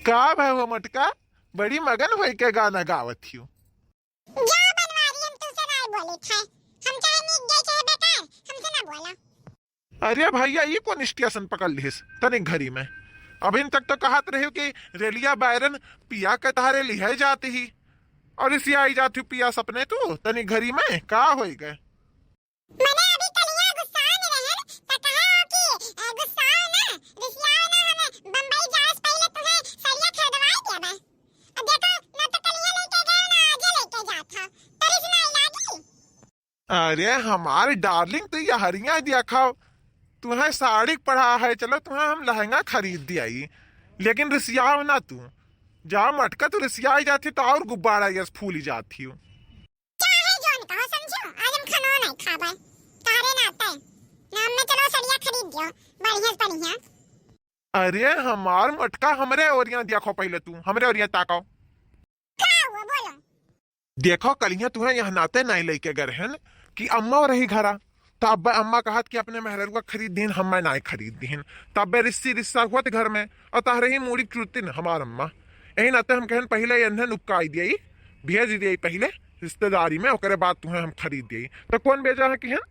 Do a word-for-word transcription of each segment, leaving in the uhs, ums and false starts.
का भय हो मटका, बड़ी मगन होई के गाना गावत हियो? जा बनवारी, हम तुमसे नाय बोले थे, हम चाहे नीक गए चाहे बेकार, हमसे ना बोला। अरे भैया, ई कौन स्टेशन पकड़ लिहिस तनिक घरी में? अभिन तक तो कहत रहे कि रेलिया बैरन पिया के तहरे लिहे जाती ही, और इसी आई जाती हूँ पिया सपने तू तनिक घरी में, का होई गए? मने अभी कलिया गुस्सा में रहन, त कहा हो कि, अ, गुस्सा ना, रिसिया ना, हमें बम्बई जाए से पहले तुम्हें सरिया खरीदवाई देबे। अब देखो, ना तो कलिया लेके गए, ना आजे लेके जात हो, तरिस ना लागी। अरे हमार डार्लिंग, तू ये हरिया दिया खाओ, तुम्हें साड़ी पड़ा है, चलो तुम्हें हम लहंगा खरीद दियाई, लेकिन रिसियाओ ना तू। जा मटका, तू रिसियाई जाती तो और गुब्बारा यस फूली जाती हो। चाहे जौन कहो समझो, आज हम खानो नहीं खाबे, तारे नाते। ना हमें चलो सड़िया खरीद दियो, बढ़िया से बढ़िया। अरे हमार मटका, हमरे ओरिया देखो पहले तू, हमरे ओरिया ताको। का हुआ, बोलो। देखो, कलिया तुहे यह नाते नाई लेके गए रहन कि अम्मा रही घरा, तो अब्बा अम्मा कहत कि अपने मेहररुआ खरीद दीन, हम्मे नाई खरीद दीन। तब्बे रिस्सी रिस्सा हुआ त घर में, और तहरे ही मूड़ी चुरतिन हमार अम्मा। यही नाते हम कहन पहले इन्हें नुपकाई दिए, भेज दिए पहले रिश्तेदारी में, ओकरे बाद तुहे हम खरीद दिए। तो कौन बेजा है कि हैं?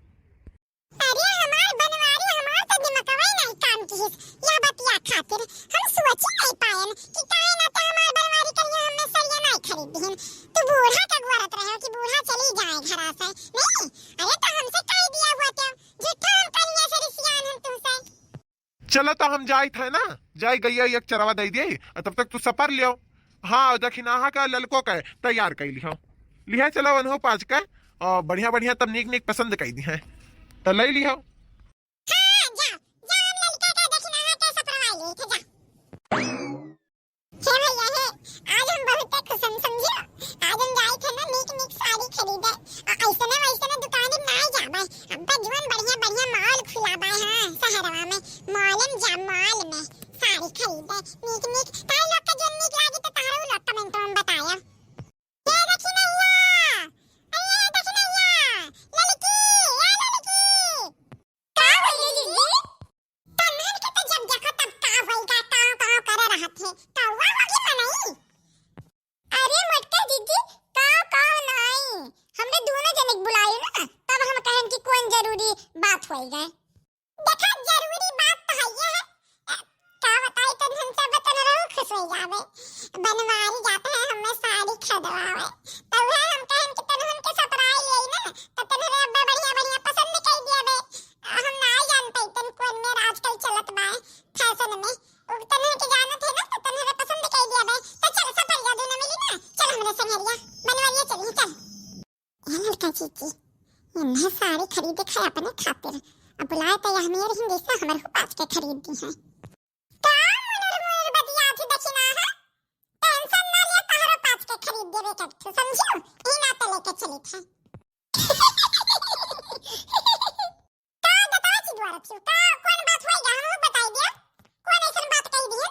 अरे हमार बनवारी, हमार तो दिमगवा ही नहीं काम किहिस। यह बतिया खातिर हम सोची नहीं पायन कि काहे ना तो हमार बनवारी करिया हमें सरिया नहीं खरीद दिहिन। तू बूढ़ा का गोरत रहे हो कि बूढ़ा चली जाए घरा से। नहीं, अरे तो हमसे कह दिया हुआ तो झूठा हम करिया से रिसियान हम तुमसे। चलो तो हम जाइत है ना, जाई गैया एक चरवा दे दिए, और तब तक तू सपर लियो। हाँ, दखिनाहा का ललको का तैयार कर लिहो। लिहा चलो वनहो पाँच का, और बढ़िया बढ़िया तब नीक नीक पसंद कर दी है, तो ले लिहो। हाँ, जा, जा हम ललका का दखिनाहा का सपरवा ले, तो जा। हे भैया हे, आज हम बहुत खुश हम समझियो। आज हम जाई थे ना नीक नीक साड़ी खरीदे। आ, ऐसने वैसने दुकान में ना जाबे। अब तो जीवन बढ़िया बढ़िया मॉल खुला बा, हाँ, शहरवा में। मॉल में जा, मॉल में साड़ी खरीदे नीक नीक। ताई लोग के जो नीक लागी तो तारू लोग कमेंट में बताया। ये देखी नैया, अरे ये देखी नैया, ललकी, ए ललकी। का भइले जीजी? तन्हन के तो जब देखो तब का होइगा, काव काव करे रहत है। कौवा होगी मनई? अरे मोटका जीजी, काव काव नाई। हमरे दोनों जने के बुलाए ना, तब हम कहन कि कौन जरूरी बात होइगा। देखा, जरूरी बात तो है ये है। का बताई, तन्हन से बतन रहू खुश हो जावे। बनवारी जाते हैं हमें साड़ी खरीदवावे। तो वह हम कहन कि तन्हन के सपराई ले ना, तो तन्हरे अब्बा बढ़िया बढ़िया पसंद कर दिया बे। हम ना जानते तन कौन में आजकल चलत बा फैशन में। उ तन्हन के जानत है ना, तो तन्हरे पसंद कर दिया बे। तो चल सपरिया दोनों मिली ना, चल हमरे संगरिया बनवारिया चली, चल। ए ललका जीजी, इन्हें साड़ी खरीदे खाए अपने खातिर। अब बुलाए तो यह मेरे हिंदी से हमर हु पाँच के खरीद दी है। का मुनर मुनर बतिया थी दखिना है? टेंशन ना ले, तहरो पाँच के खरीद देवे के ठो, समझियो? ई ना तो लेके चली थे। का बताओ चिदवा रखियो, का कौन बात होइगा, हमहू बताई दिया। कौन ऐसन बात कही दिए?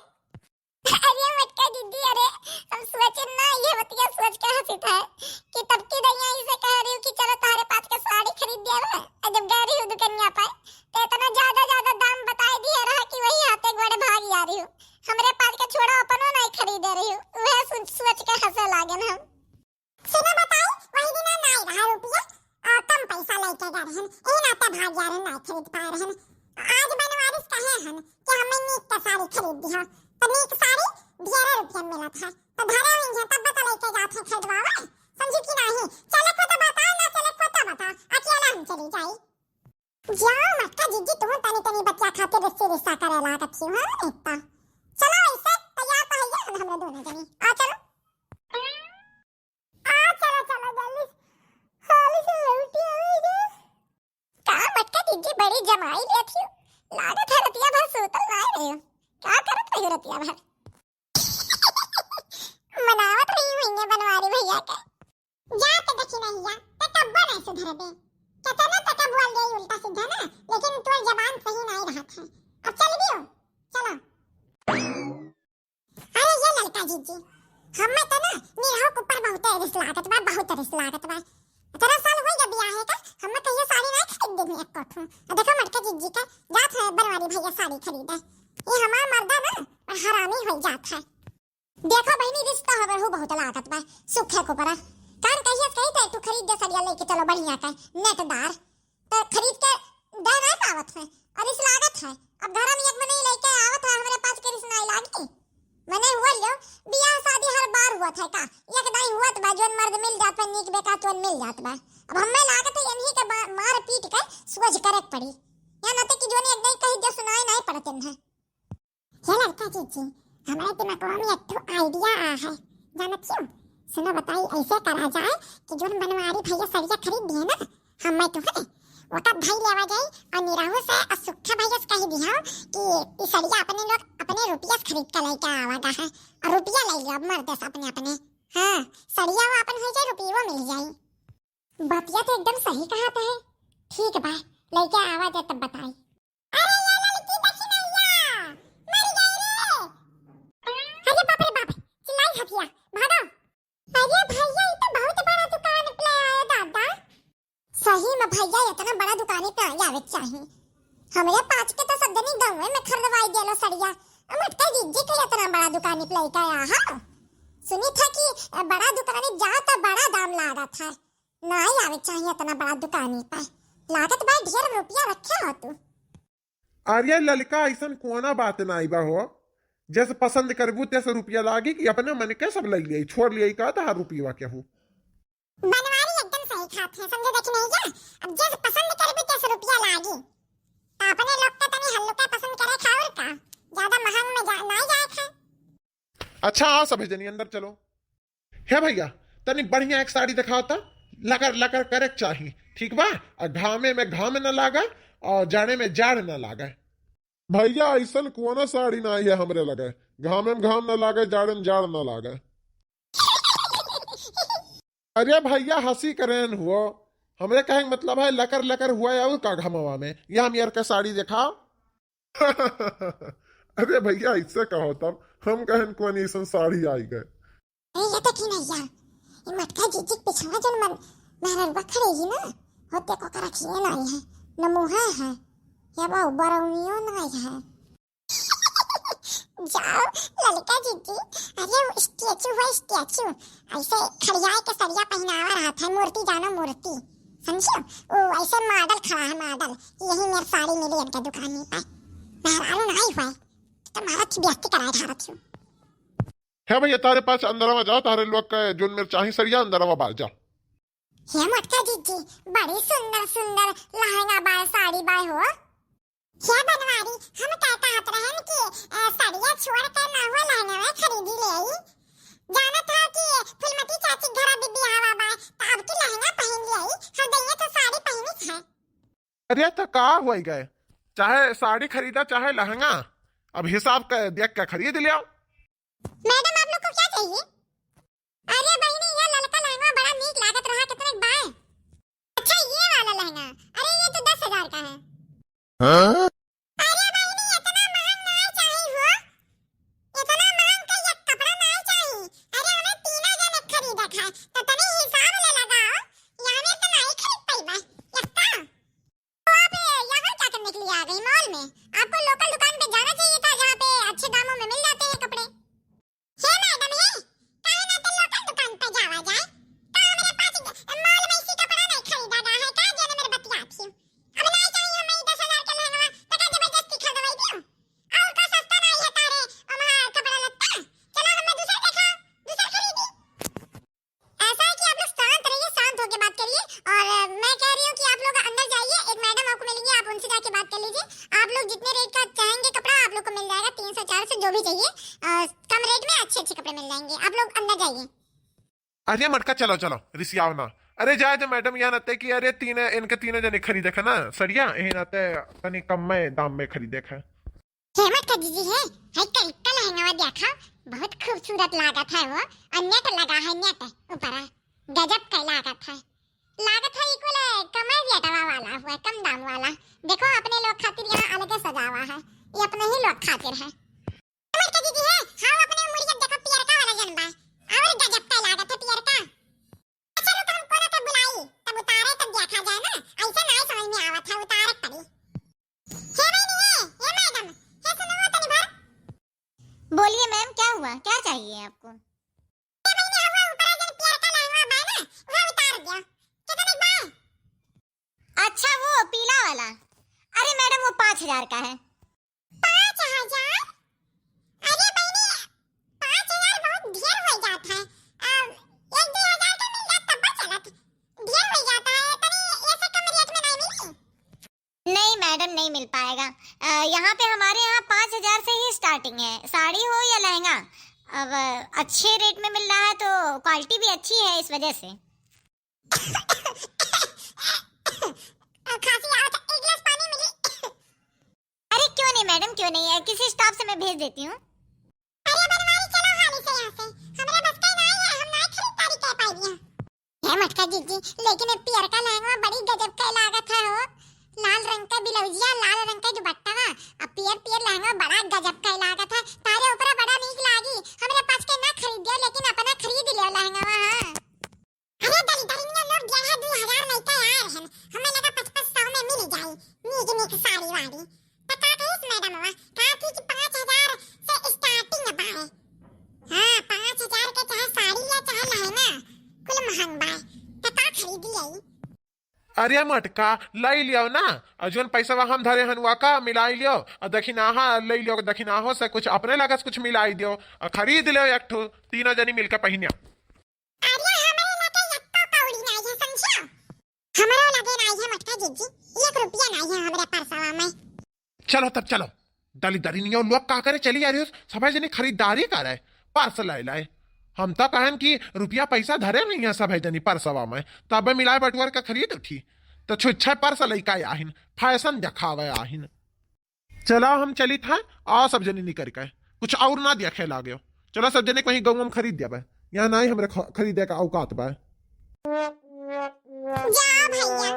अरे मोटका दीदी, अरे हम सोचे ना, ये बतिया सोच के हंसी था कि तब की दैया इसे कह रही हूँ कि चलो तारे पाँच के साड़ी खरीद दिया ना। और जब गए रही हूँ दुकनिया पर, तो इतना ज्यादा ज्यादा दाम बताए दिए रहा कि वही हाथे गोड़े भाग जा रही हूँ। हमरे पाँच के छोड़ो, अपनो नहीं खरीदे रही हूँ। वह सोच, सोच के हंसे लागे ना हम। सुनो बताई, वही दिन ना आए रहा रुपया, आ, कम पैसा लेके गए रहन, ए नाते भाग गया रहन, ना खरीद पाए रहन। आज बनवारिस कहे हन कि हमें नीक का साड़ी खरीद दिहा, तो नीक साड़ी ढेरे रुपया में मिलत है, तो धरे हुई है, तब तो लेके जात है खरीदवावे, समझू कि नहीं? चले को तो बताओ, ना चले को तो बताओ, अकेला हम चली जाई। जाओ मटका जीजी, तुम तनी तनी बतिया खातिर रिश्ते रिश्ता करे लागत ही हो, नहीं तो। चलो ऐसे तैयार तो है हम, हमरे दोनों जनी, आ चलो। आ, चलो, चलो, जल्दी, हाली से लौटी आई जा। का मटका दीदी बड़ी जमाई लेत हियो? लागत है रतिया भर सूतल ना रहे हो। का करत रही रतिया भर? मनावत रही हुई है बनवारी भैया के। जा तो देखी नहीं या, तो कब्बो नहीं सुधरबे। कितना तक बोल गई उल्टा सीधा ना, लेकिन तोर जबान सही नहीं रहत है। अब चल भी हो, चलो। अरे ये ललका जीजी, हमें तो ना निरहू के ऊपर बहुत रिस लागत बा, बहुत रिस लागत बा। इतना साल हो गया बियाह है का, हमें कहियो साड़ी नहीं खरीद देनी एक कोठू। आ देखो मटका जीजी का जात है बनवारी भैया साड़ी खरीदे। ये हमार मर्दा ना हरामी हो जात है। देखो बहिनी, रिस तो हमरहू बहुत लागत बा, सुखे को परा। कान कहियस कही तो एक ठो खरीद दे सड़िया, लेके चलो बढ़िया का, नेटदार। तो खरीद के दे ना पावत है, और रिस लागत है। अब घर में एक मनई लेके आवत है, हमरे पास के रिस नाई लागी। मने हुआ लियो, बियाह शादी हर बार हुआ था का? एक दाई हुआ तो बा, जोन मर्द मिल जात बा, नीक बेका तोन मिल जात बा। अब हमें लागत है, इन्हीं के बा-, मार पीट के सोझ करे के पड़ी। या न तो कि जोन एक दाई कही दे सुनाई नहीं पड़त है। हे लड़का जीजी, हमरे दिमागवा में एक ठो idea आ है, जानत हो? सुनो बताई, ऐसे करा जाए कि जोन बनवारी भैया सड़िया खरीद दिए ना, हमें तो है, ओका धई लेवा जाई और निराहू से और सुखे भैया से कही दिया कि ई सड़िया अपने लोग अपने रुपया से खरीद के लेके आवा गा है, और रुपया ले लियो अब मर्दे से अपने अपने। हाँ, सड़िया वो अपन हो जाए, रुपयो मिल जाई। बतिया तो एकदम सही कहत है। ठीक बा, लइके आवा दे तब बताई। अरे ये लड़की देखी नैया, मर गई रे। अरे बाप रे बाप, चिल्लाई हथिया, भागो। अरे भैया, ये तो बहुत बड़ा दुकान पे आया दादा। सही में भैया, इतना बड़ा दुकान पे आ जावे के चाही। हमरे पाँच के तो सब जनी गाँव में खरीदवाई देलो सड़िया। अब मटका जीजी के इतना बड़ा दुकान पे लेके आया है। सुनी था कि बड़ा दुकान जाओ तो बड़ा दाम लागत है। नाई आवे चाहिए इतना बड़ा दुकानी पे। लागत बा ढेर रुपया रखे हो तू। अरे ललका, ऐसन कोनो बात नाई बा हो। जैसे पसंद करबू तैसे रुपया लागी कि अपने मन के सब ले लिया, छोड़ लिया का तो हर रुपया के हो। बनवारी एकदम सही खात है, समझे देखी नहीं क्या? अब जैसे पसंद करबू तैसे रुपया लागी। तो अपने लोग के तनी हल्लुका पसंद करे खाओ का, ज्यादा महंग में जा, नाई जाए खा। अच्छा, आओ सभी जनी अंदर चलो। हे भैया, तनी बढ़िया एक साड़ी दिखाओ तो, लकर लकर करे के चाही, ठीक बा? आ घामे में घाम न लागे और जाड़े में जाड़ न लागे। भैया, ऐसन कोनो साड़ी नाई है हमरे लगे, घामे में घाम न लागे, जाड़े में जाड़ न लागे। अरे भैया, हंसी करेन हुओ, हमरे कहे के मतलब है लकर लकर हुआ और का घमवा में, ये हम यार का साड़ी दिखाओ। अरे भैया, ऐसे कहो तब, हम कहन कोनी ऐसन साड़ी आई गए। ए, ये देखी नैया, ये मटका जीजी के पिछवा जन मन, मेहररुआ खड़े ही ना, हो देखो का रखिए नाई है, न मुँह है, या वो बरौनियो नाई है। जाओ, ललका जीजी, अरे वो statue है, statue, ऐसे खड़ियाए के सरिया पहनावा रहत है, मूर्ति जानो मूर्ति, समझियो? वो ऐसे model खड़ा है, model, कि यही मेरे साड़ी मिली इनके दुकान में पाए। मेहरारू नाई हुआ है, तो मारत थी, बेइज्जती कराए धारत हूँ। है भैया, तारे पास अंदरवा जाओ, तारे लोग के जोन मेरे चाही सरिया अंदरवा बार जाओ। हे मोटका जीजी, बड़ी सुंदर सुंदर लहंगा बाय, साड़ी बाय हो। हे बनवारी, हम कहता हत रहन कि, अ, सड़िया छोड़ के ना हुआ लहंगा खरीदी ले आई। जानत है कि फुलमती चाची के घरा भी बियाहवा बाय, त अब की लहंगा पहन ले आई, हम दइये तो साड़ी पहनी है। अरे तो का हुई गए, चाहे साड़ी खरीदा चाहे लहंगा, अब हिसाब के देख के खरीद लिया। मैडम, आप लोग को क्या चाहिए? अरे बहिनी, ये ललका लहंगा बड़ा नीक लागत रहा, कितने के बाय? अच्छा, ये वाला लहंगा, अरे ये तो दस हजार का है। हाँ? अरे बहिनी, इतना महंग ना चाहिए हो, इतना महंग का ये कपड़ा ना चाहिए। अरे हमें तीना जने खरीदे खाए, तो तनी हिसाब ले लगाओ, ये हमें तो नहीं खरीद पाई बा, यक्का। तो आप यहाँ क्या करने के लिए आ गई मॉल में? आपको लोकल दुकान पे जाना चाहिए था, जहाँ पे अच्छे दामों में मिल जाते हैं कपड़े। हे मैडम, हे, काहे ना तो लोकल दुकान पे जावा जाए? का हमरे पास ग-, मॉल में इसी कपड़ा नहीं खरीदा गया है, का जेने मेरे बतिया थी? अब नहीं चाहिए हमें दस हजार के लहंगा, तो का जबरदस्ती खरीदवाई दियो? और का सस्ता नहीं है तारे, हमारा कपड़ा लत्ता? चलो हमें दूसर देखा, दूसर खरीदी। ऐसा है कि आप लोग शांत रहिए, शांत होके बात करिए। और, अ, मैं कह रही हूँ कि आप लोग अंदर जाइए, एक मैडम आपको मिलेंगी, आप उनसे जाके बात कर लीजिए। आप लोग जितने रेट का चाहेंगे कपड़ा, आप लोग को मिल जाएगा, तीन सौ, चार सौ, जो भी चाहिए, अ, कम रेट में अच्छे अच्छे कपड़े मिल जाएंगे। आप लोग अंदर जाइए। अरे मटका, चलो चलो, रिसियाओ ना। अरे जाए दे मैडम, या नाते कि अरे तीन, इनके तीनों जने खरीदे खे ना सड़िया, यही नाते तनी कम में दाम में खरीदे खे। हे मोटका जीजी हे, हाय कलका लहंगावा देखा, बहुत खूबसूरत लागत है वो, और नेट लगा है नेट ऊपरा, गजब का लागत है, लागत है इकुल कम रेटवा वाला हुआ, कम दाम वाला। देखो अपने लोग खातिर यहाँ अलगे सजावा है, ये अपने ही लोग खातिर है। मोटका जीजी हे, हाँ अपने मुड़िया देखो पियरका वाला जन बा, और गजब का लागत है पियरका। अच्छा रुक, हम कोनो के बुलाई, तब उतारे तब देखा जाए ना, ऐसे नाई समझ में आवत है, उतारे के पड़ी। हे बहिनी, हे, हे मैडम, हे सुनो तनी भर। बोलिए मैम, क्या हुआ, क्या चाहिए आप? अच्छा, वो पीला वाला? अरे मैडम, वो पाँच हजार का है। पाँच हजार? अरे बहनी, पाँच हजार बहुत ढेर हो जात है। आ, एक दो हजार के मिल जात तब चलत। ढेर हो जाता है, तनी ऐसे कम रेट में नहीं मिली? नहीं मैडम, नहीं मिल पाएगा। अ, यहाँ पे हमारे यहाँ पाँच हजार से ही स्टार्टिंग है, साड़ी हो या लहंगा। अब अच्छे रेट में मिल रहा है तो क्वालिटी भी अच्छी है, इस वजह से। खांसी आवत है, एक गिलास पानी मिली? अरे क्यों नहीं मैडम, क्यों नहीं, किसी स्टाफ से मैं भेज देती हूँ। अरे बनवारी, चलो हाली से यहाँ से, हमरा बस के नाई है, हम नाई खरीदारी कर पाइबिया। हे मोटका जीजी, लेकिन ये पियर का लहंगा बड़ी गजब का लागत है हो। लाल रंग का ब्लाउजिया, लाल रंग का दुपट्टा, अब पियर पियर लहंगा बड़ा गजब का लागत है। तारे ऊपर बड़ा नीक लागी। हमरे पास के ना खरीदियो, लेकिन अपना खरीद लियो लहंगा। हाँ। अरे दलिदरिनिया लोग, ग्यारह दू हजार लइके आ रहन, हमें लगा पच पच सौ में मिल जाई नीक नीक साड़ी वाड़ी। त का कहिस मैडमवा, कहा थी कि पाँच हजार से स्टार्टिंग बाय। हाँ, पाँच हजार के चाहे साड़ी या चाहे लहंगा, कुल महंग बाय। त का खरीद लियाई? अरे मटका, लई लियो ना, और जौन पैसवा हम धरे हन, वा का मिलाई लियो, और दखिनाहा लई लियो, दखिनाहो से कुछ अपने लगे से कुछ मिलाई दियो, और खरीद लियो एक ठो, तीनों जनी मिलके पहिनिया। अरे, हमरे लगे एक्को कौड़ी नाई है, समझियो? हमरो लगे नाई है मोटका जीजी, एक रुपया नाई है हमरे परसवा में। चलो तब चलो, दलिदरिनियो लोग का करे चली आ रही हो, सबै जनी खरीदारी करे, पर्स ले लाए। हम तो कहन कि रुपया पैसा धरे नहीं है सबै जनी परसवा में, तबे मिलाए बटुअर के खरीद उठी। तो छुच्छे पर्स लइका आहिन, फैशन देखावे आहिन। चला हम चलित है, आ सब जनी निकर के, कुछ और ना देखे लाग्यो। चला सब जने कहीं गौं में खरीद देबे, यहाँ नाई हमरे ख-, खरीदे का औकात बा। जा भैया,